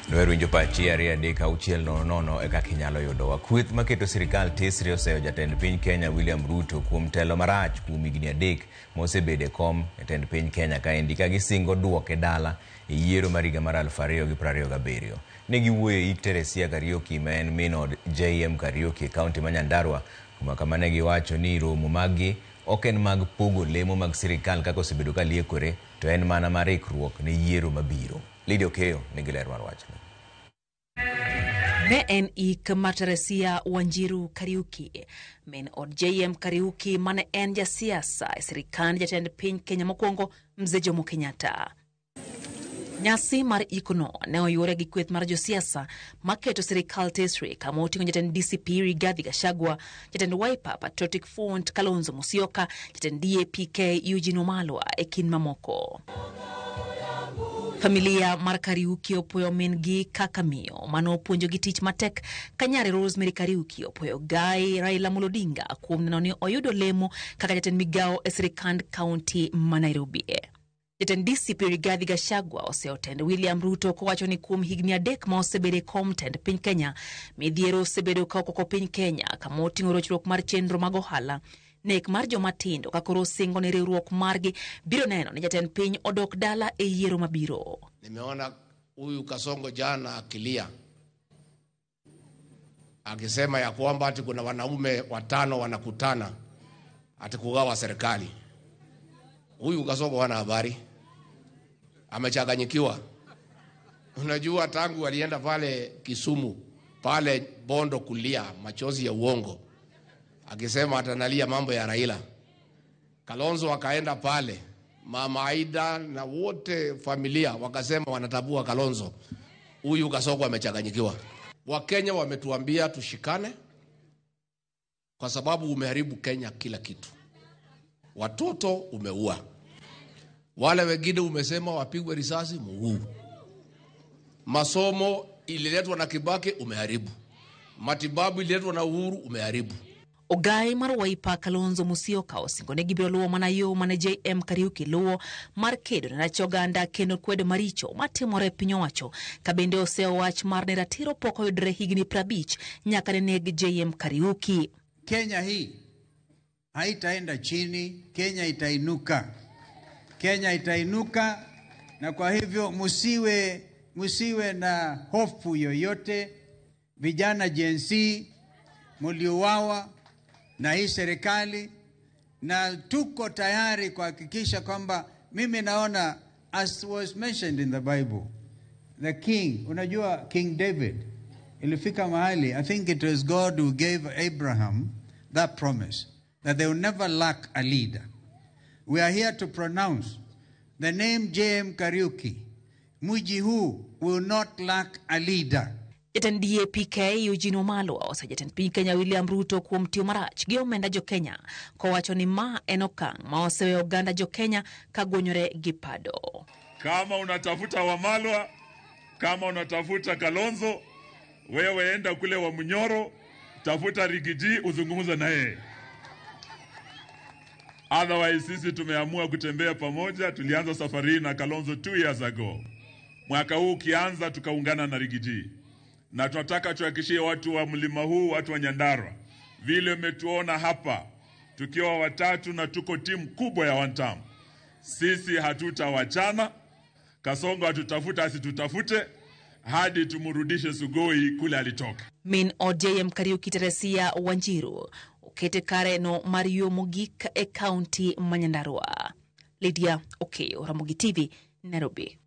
Nwer winjo pachi 2 3 6 0 0 e kaka inyalo yudowa. Kweth maketo sirikal tesre oseyo jatend piny Kenya William Ruto kuom telo marach kuom higni 3 mosebedo e kom e tend piny Kenya kaendi ka gisingo duoke dala e yiero mar higa mar 2027. Ne giwuoyo e ik Teresia Kariuki ma en min od JM Kariuki e kaunti ma Nyandarua kuma kama ne giwacho ni romo maggi ok en mag pogo lemo mag sirikal kaka osebedo ka liekore to en mana mar ikruok ne yiero mabiro. Lydia Okeyo nigi ler mar wachno. Ne en ik mar Teresia Wanjiru Kariuki, min od JM Kariuki mane en jasiasa e sirikand jatend piny Kenya mokwongo Mzee Jomo Kenyatta. Nyasi mar ikono ne oyuore gi kweth mar josiasa maketo sirikal tesre kama oting'o jatend DCP Rigathi Gachagua, jatend Wiper Patriotic Front Kalonzo Musyoka, jatend DAPK Eugene Wamalwa e kind mamoko. Familia mar Kariuki opuoyo min-gi kaka miyo mane opuonjogi tich matek ka nyare Rosemary Kariuki opuoyo Gai Raila Amolo Odinga kuom neno ni oyudo lemo kaka jatend migawo e sirikand kaunti ma Nairobi. Jatend DCP Rigathi Gachagua oseyo tend William Ruto kowacho ni kuom higni 3 ma osebedo e kom tend piny Kenya, midhiero osebedo ka okoko piny Kenya kama oting'o rochruok mar chenro mag ohala, nek mar joma tindo ka koro osingo ni riwruok margi biro neno ni jatend piny odok dala e yiero mabiro. Nimeona huyu Kasongo jana akilia akisema ya kwamba ati kuna wanaume 5 wanakutana ati kugawa serikali. Huyu Kasongo hana habari, amechanganyikiwa. Unajua tangu alienda pale Kisumu, pale Bondo kulia machozi ya uongo akisema atanalia mambo ya Raila. Kalonzo akaenda pale, Mama Aida na wote familia wakasema wanatabua Kalonzo. Huyu Kasongo amechanganyikiwa. Wakenya wametuambia tushikane kwa sababu umeharibu Kenya kila kitu. Watoto umeua. Wale wengine umesema wapigwe risasi mguu. Masomo ililetwa na Kibaki umeharibu. Matibabu ililetwa na Uhuru umeharibu. Ogai mar Wiper Kalonzo Musyoka osingo ne gibiro luwo mana yo mane JM Kariuki luwo mar kedo ne rach oganda kendo kwedo maricho matimore e piny owacho, ka bende oseyo wach mar ne ratiro pok oyudore higni 50 nyaka ne neg JM Kariuki. Kenya hii haitaenda chini, Kenya itainuka. Kenya itainuka, na kwa hivyo musiwe na hofu yoyote. Vijana Gen Z mliuawa na hii serikali, na tuko tayari kuhakikisha kwamba, mimi naona as was mentioned in the Bible, the king, unajua King David ilifika mahali, I think it was God who gave Abraham that promise that they will never lack a leader. We are here to pronounce the name JM Kariuki. Mji huu will not lack a leader. Jatend DAPK Eugene Wamalwa oseyo jatend piny Kenya William Ruto kuom tiyo marach gi omenda jo Kenya kowacho ni ma en okang' ma oseweyo oganda jo Kenya ka gwonyore gi pado. Kama unatafuta Wamalwa, kama unatafuta Kalonzo, wewe enda kule wa Munyoro, tafuta Rigiji uzungumze na yeye. Otherwise sisi tumeamua kutembea pamoja. Tulianza safari na Kalonzo 2 years ago. Mwaka huu ukianza tukaungana na Rigiji. Na tunataka tuhakikishie watu wa mlima huu, watu wa Nyandarua, vile umetuona hapa tukiwa watatu na tuko timu kubwa ya one term. Sisi hatutawachana. Kasongo atutafuta asitutafute hadi tumrudishe Sugoi kule alitoka. Min od JM Kariuki Teresia Wanjiru okete kare no mar yo mogik e kaunti ma Nyandarua. Lydia Okeyo, Ramogi TV, Nairobi.